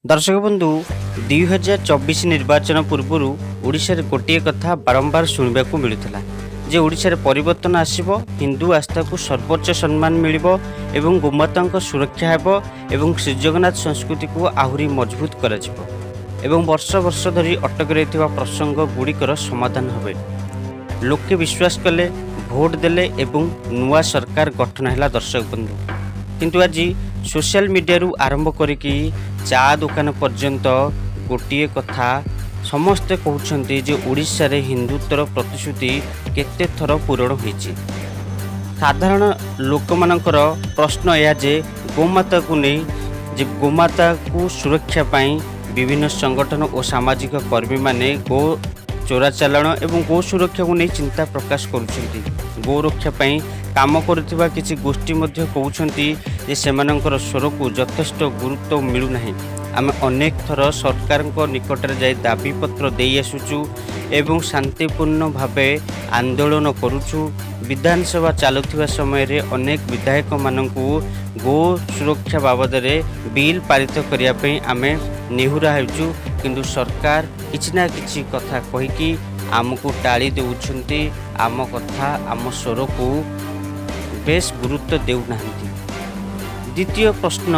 ଦର୍ଶକ ବନ୍ଧୁ, 2024 ନିର୍ବାଚନ ପୂର୍ବରୁ ଓଡ଼ିଶାରେ ଗୋଟିଏ କଥା ବାରମ୍ବାର ଶୁଣିବାକୁ ମିଳୁଥିଲା ଯେ ଓଡ଼ିଶାରେ ପରିବର୍ତ୍ତନ ଆସିବ, ହିନ୍ଦୁ ଆସ୍ଥାକୁ ସର୍ବୋଚ୍ଚ ସମ୍ମାନ ମିଳିବ ଏବଂ ଗୋମାତାଙ୍କ ସୁରକ୍ଷା ହେବ ଏବଂ ଶ୍ରୀଜଗନ୍ନାଥ ସଂସ୍କୃତିକୁ ଆହୁରି ମଜବୁତ କରାଯିବ ଏବଂ ବର୍ଷ ବର୍ଷ ଧରି ଅଟକି ରହିଥିବା ପ୍ରସଙ୍ଗ ଗୁଡ଼ିକର ସମାଧାନ ହେବ। ଲୋକେ ବିଶ୍ୱାସ କଲେ, ଭୋଟ ଦେଲେ ଏବଂ ନୂଆ ସରକାର ଗଠନ ହେଲା। ଦର୍ଶକ ବନ୍ଧୁ, କିନ୍ତୁ ଆଜି ସୋସିଆଲ ମିଡ଼ିଆରୁ ଆରମ୍ଭ କରିକି ଚା ଦୋକାନ ପର୍ଯ୍ୟନ୍ତ ଗୋଟିଏ କଥା ସମସ୍ତେ କହୁଛନ୍ତି ଯେ ଓଡ଼ିଶାରେ ହିନ୍ଦୁତ୍ୱର ପ୍ରତିଶ୍ରୁତି କେତେ ଥର ପୂରଣ ହୋଇଛି? ସାଧାରଣ ଲୋକମାନଙ୍କର ପ୍ରଶ୍ନ ଏହା ଯେ ଗୋମାତାକୁ ନେଇ, ଯେ ଗୋମାତାକୁ ସୁରକ୍ଷା ପାଇଁ ବିଭିନ୍ନ ସଂଗଠନ ଓ ସାମାଜିକ କର୍ମୀମାନେ ଗୋ ଚୋରାଚାଲାଣ ଏବଂ ଗୋ ସୁରକ୍ଷାକୁ ନେଇ ଚିନ୍ତା ପ୍ରକାଶ କରୁଛନ୍ତି। ଗୋ ରକ୍ଷା ପାଇଁ କାମ କରୁଥିବା କିଛି ଗୋଷ୍ଠୀ ମଧ୍ୟ କହୁଛନ୍ତି ଯେ ସେମାନଙ୍କର ସ୍ୱରକୁ ଯଥେଷ୍ଟ ଗୁରୁତ୍ୱ ମିଳୁନାହିଁ। ଆମେ ଅନେକ ଥର ସରକାରଙ୍କ ନିକଟରେ ଯାଇ ଦାବିପତ୍ର ଦେଇ ଆସୁଛୁ ଏବଂ ଶାନ୍ତିପୂର୍ଣ୍ଣ ଭାବେ ଆନ୍ଦୋଳନ କରୁଛୁ। ବିଧାନସଭା ଚାଲୁଥିବା ସମୟରେ ଅନେକ ବିଧାୟକମାନଙ୍କୁ ଗୋ ସୁରକ୍ଷା ବାବଦରେ ବିଲ୍ ପାରିତ କରିବା ପାଇଁ ଆମେ ନେହୁରା ହେଉଛୁ, କିନ୍ତୁ ସରକାର କିଛି ନା କିଛି କଥା କହିକି ଆମକୁ ଟାଳି ଦେଉଛନ୍ତି। ଆମ କଥା, ଆମ ସ୍ୱରକୁ ବେଶ ଗୁରୁତ୍ୱ ଦେଉନାହାନ୍ତି। ଦ୍ୱିତୀୟ ପ୍ରଶ୍ନ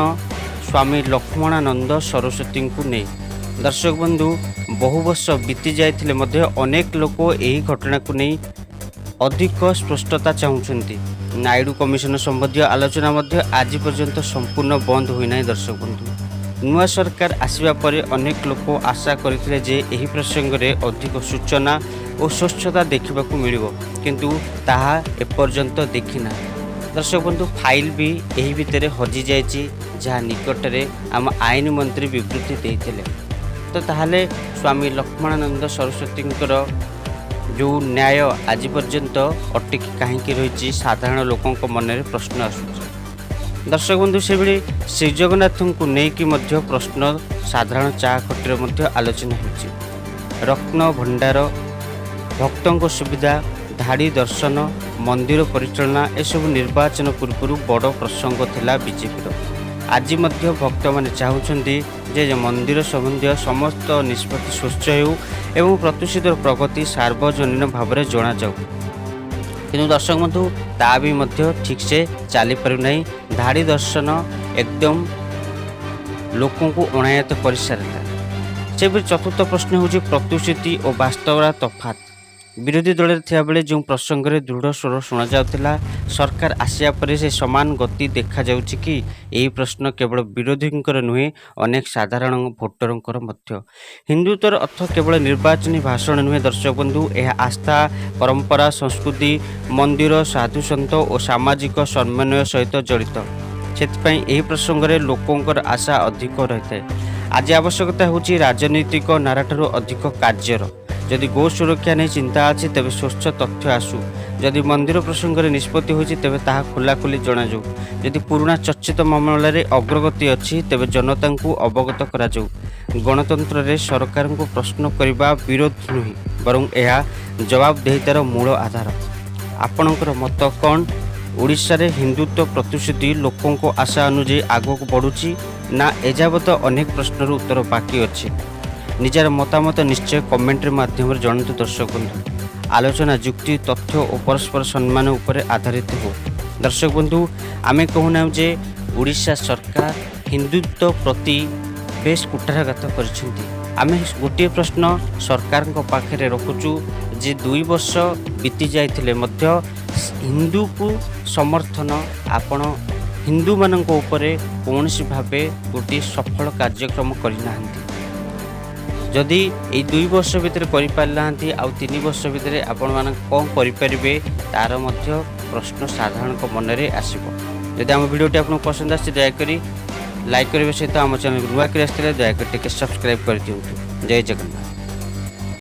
ସ୍ୱାମୀ ଲକ୍ଷ୍ମଣାନନ୍ଦ ସରସ୍ୱତୀଙ୍କୁ ନେଇ। ଦର୍ଶକ ବନ୍ଧୁ, ବହୁ ବର୍ଷ ବିତି ଯାଇଥିଲେ ମଧ୍ୟ ଅନେକ ଲୋକ ଏହି ଘଟଣାକୁ ନେଇ ଅଧିକ ସ୍ପଷ୍ଟତା ଚାହୁଁଛନ୍ତି। ନାଇଡୁ କମିଶନ ସମ୍ବନ୍ଧୀୟ ଆଲୋଚନା ମଧ୍ୟ ଆଜି ପର୍ଯ୍ୟନ୍ତ ସମ୍ପୂର୍ଣ୍ଣ ବନ୍ଦ ହୋଇନାହିଁ। ଦର୍ଶକ ବନ୍ଧୁ, ନୂଆ ସରକାର ଆସିବା ପରେ ଅନେକ ଲୋକ ଆଶା କରିଥିଲେ ଯେ ଏହି ପ୍ରସଙ୍ଗରେ ଅଧିକ ସୂଚନା ଓ ସ୍ୱଚ୍ଛତା ଦେଖିବାକୁ ମିଳିବ, କିନ୍ତୁ ତାହା ଏପର୍ଯ୍ୟନ୍ତ ଦେଖିନାହିଁ। ଦର୍ଶକ ବନ୍ଧୁ, ଫାଇଲ୍ ବି ଏହି ଭିତରେ ହଜିଯାଇଛି, ଯାହା ନିକଟରେ ଆମ ଆଇନ ମନ୍ତ୍ରୀ ବିବୃତ୍ତି ଦେଇଥିଲେ। ତ ତାହେଲେ ସ୍ୱାମୀ ଲକ୍ଷ୍ମଣାନନ୍ଦ ସରସ୍ୱତୀଙ୍କର ଯେଉଁ ନ୍ୟାୟ ଆଜି ପର୍ଯ୍ୟନ୍ତ ଅଟକି କାହିଁକି ରହିଛି, ସାଧାରଣ ଲୋକଙ୍କ ମନରେ ପ୍ରଶ୍ନ ଆସୁଛି। ଦର୍ଶକ ବନ୍ଧୁ, ସେଭଳି ଶ୍ରୀଜଗନ୍ନାଥଙ୍କୁ ନେଇକି ମଧ୍ୟ ପ୍ରଶ୍ନ ସାଧାରଣ ଚା ଖଟିରେ ମଧ୍ୟ ଆଲୋଚନା ହେଉଛି। ରତ୍ନ ଭଣ୍ଡାର, ଭକ୍ତଙ୍କ ସୁବିଧା, ଧାଡ଼ି ଦର୍ଶନ, ମନ୍ଦିର ପରିଚାଳନା, ଏସବୁ ନିର୍ବାଚନ ପୂର୍ବରୁ ବଡ଼ ପ୍ରସଙ୍ଗ ଥିଲା ବିଜେପିର। ଆଜି ମଧ୍ୟ ଭକ୍ତମାନେ ଚାହୁଁଛନ୍ତି ଯେ ମନ୍ଦିର ସମ୍ବନ୍ଧୀୟ ସମସ୍ତ ନିଷ୍ପତ୍ତି ସ୍ୱଚ୍ଛ ହେଉ ଏବଂ ପ୍ରତିଶ୍ରୁତିର ପ୍ରଗତି ସାର୍ବଜନୀନ ଭାବରେ ଜଣାଯାଉ। କିନ୍ତୁ ଦର୍ଶକ ବନ୍ଧୁ, ତା ବି ମଧ୍ୟ ଠିକ୍ସେ ଚାଲିପାରୁନାହିଁ। ଧାଡ଼ି ଦର୍ଶନ ଏକଦମ ଲୋକଙ୍କୁ ଅଣାୟତ୍ତ କରିସାରିଲା। ସେହିପରି ଚତୁର୍ଥ ପ୍ରଶ୍ନ ହେଉଛି ପ୍ରତିଶ୍ରୁତି ଓ ବାସ୍ତବର ତଫାତ୍। ବିରୋଧୀ ଦଳରେ ଥିବାବେଳେ ଯେଉଁ ପ୍ରସଙ୍ଗରେ ଦୃଢ଼ ସ୍ୱର ଶୁଣାଯାଉଥିଲା, ସରକାର ଆସିବା ପରେ ସେ ସମାନ ଗତି ଦେଖାଯାଉଛି କି? ଏହି ପ୍ରଶ୍ନ କେବଳ ବିରୋଧୀଙ୍କର ନୁହେଁ, ଅନେକ ସାଧାରଣ ଭୋଟରଙ୍କର ମଧ୍ୟ। ହିନ୍ଦୁତ୍ୱର ଅର୍ଥ କେବଳ ନିର୍ବାଚନୀ ଭାଷଣ ନୁହେଁ। ଦର୍ଶକ ବନ୍ଧୁ, ଏହା ଆସ୍ଥା, ପରମ୍ପରା, ସଂସ୍କୃତି, ମନ୍ଦିର, ସାଧୁସନ୍ଥ ଓ ସାମାଜିକ ସମନ୍ୱୟ ସହିତ ଜଡ଼ିତ। ସେଥିପାଇଁ ଏହି ପ୍ରସଙ୍ଗରେ ଲୋକଙ୍କର ଆଶା ଅଧିକ ରହିଥାଏ। ଆଜି ଆବଶ୍ୟକତା ହେଉଛି ରାଜନୈତିକ ନାରାଠାରୁ ଅଧିକ କାର୍ଯ୍ୟର। ଯଦି ଗୋ ସୁରକ୍ଷା ନେଇ ଚିନ୍ତା ଅଛି, ତେବେ ସ୍ୱଚ୍ଛ ତଥ୍ୟ ଆସୁ। ଯଦି ମନ୍ଦିର ପ୍ରସଙ୍ଗରେ ନିଷ୍ପତ୍ତି ହୋଇଛି, ତେବେ ତାହା ଖୋଲାଖୋଲି ଜଣାଯାଉ। ଯଦି ପୁରୁଣା ଚର୍ଚ୍ଚିତ ମାମଲାରେ ଅଗ୍ରଗତି ଅଛି, ତେବେ ଜନତାଙ୍କୁ ଅବଗତ କରାଯାଉ। ଗଣତନ୍ତ୍ରରେ ସରକାରଙ୍କୁ ପ୍ରଶ୍ନ କରିବା ବିରୋଧ ନୁହେଁ, ବରଂ ଏହା ଜବାବଦେହିତାର ମୂଳ ଆଧାର। ଆପଣଙ୍କର ମତ କ'ଣ? ଓଡ଼ିଶାରେ ହିନ୍ଦୁତ୍ୱ ପ୍ରତିଶ୍ରୁତି ଲୋକଙ୍କ ଆଶା ଅନୁଯାୟୀ ଆଗକୁ ବଢ଼ୁଛି ନା ଏଯାବତ ଅନେକ ପ୍ରଶ୍ନର ଉତ୍ତର ବାକି ଅଛି? ନିଜର ମତାମତ ନିଶ୍ଚୟ କମେଣ୍ଟରେ ମାଧ୍ୟମରେ ଜଣାନ୍ତୁ। ଦର୍ଶକ ବନ୍ଧୁ, ଆଲୋଚନା ଯୁକ୍ତି, ତଥ୍ୟ ଓ ପରସ୍ପର ସମ୍ମାନ ଉପରେ ଆଧାରିତ ହେଉ। ଦର୍ଶକ ବନ୍ଧୁ, ଆମେ କହୁନାହୁଁ ଯେ ଓଡ଼ିଶା ସରକାର ହିନ୍ଦୁତ୍ୱ ପ୍ରତି ବେଶ କୁଠାରଘାତ କରିଛନ୍ତି। ଆମେ ଗୋଟିଏ ପ୍ରଶ୍ନ ସରକାରଙ୍କ ପାଖରେ ରଖୁଛୁ ଯେ 2 ବର୍ଷ ବିତି ଯାଇଥିଲେ ମଧ୍ୟ ହିନ୍ଦୁକୁ ସମର୍ଥନ, ଆପଣ ହିନ୍ଦୁମାନଙ୍କ ଉପରେ କୌଣସି ଭାବେ ଗୋଟିଏ ସଫଳ କାର୍ଯ୍ୟକ୍ରମ କରିନାହାନ୍ତି। ଯଦି ଏଇ 2 ବର୍ଷ ଭିତରେ କରିପାରିନାହାନ୍ତି, ଆଉ 3 ବର୍ଷ ଭିତରେ ଆପଣମାନେ କ'ଣ କରିପାରିବେ, ତାର ମଧ୍ୟ ପ୍ରଶ୍ନ ସାଧାରଣଙ୍କ ମନରେ ଆସିବ। ଯଦି ଆମ ଭିଡ଼ିଓଟି ଆପଣଙ୍କୁ ପସନ୍ଦ ଆସିଛି, ଦୟାକରି ଲାଇକ୍ କରିବା ସହିତ ଆମ ଚ୍ୟାନେଲକୁ ନୂଆ କରି ଆସିଥିଲେ ଦୟାକରି ଟିକେ ସବସ୍କ୍ରାଇବ୍ କରିଦିଅନ୍ତୁ। ଜୟ ଜଗନ୍ନାଥ।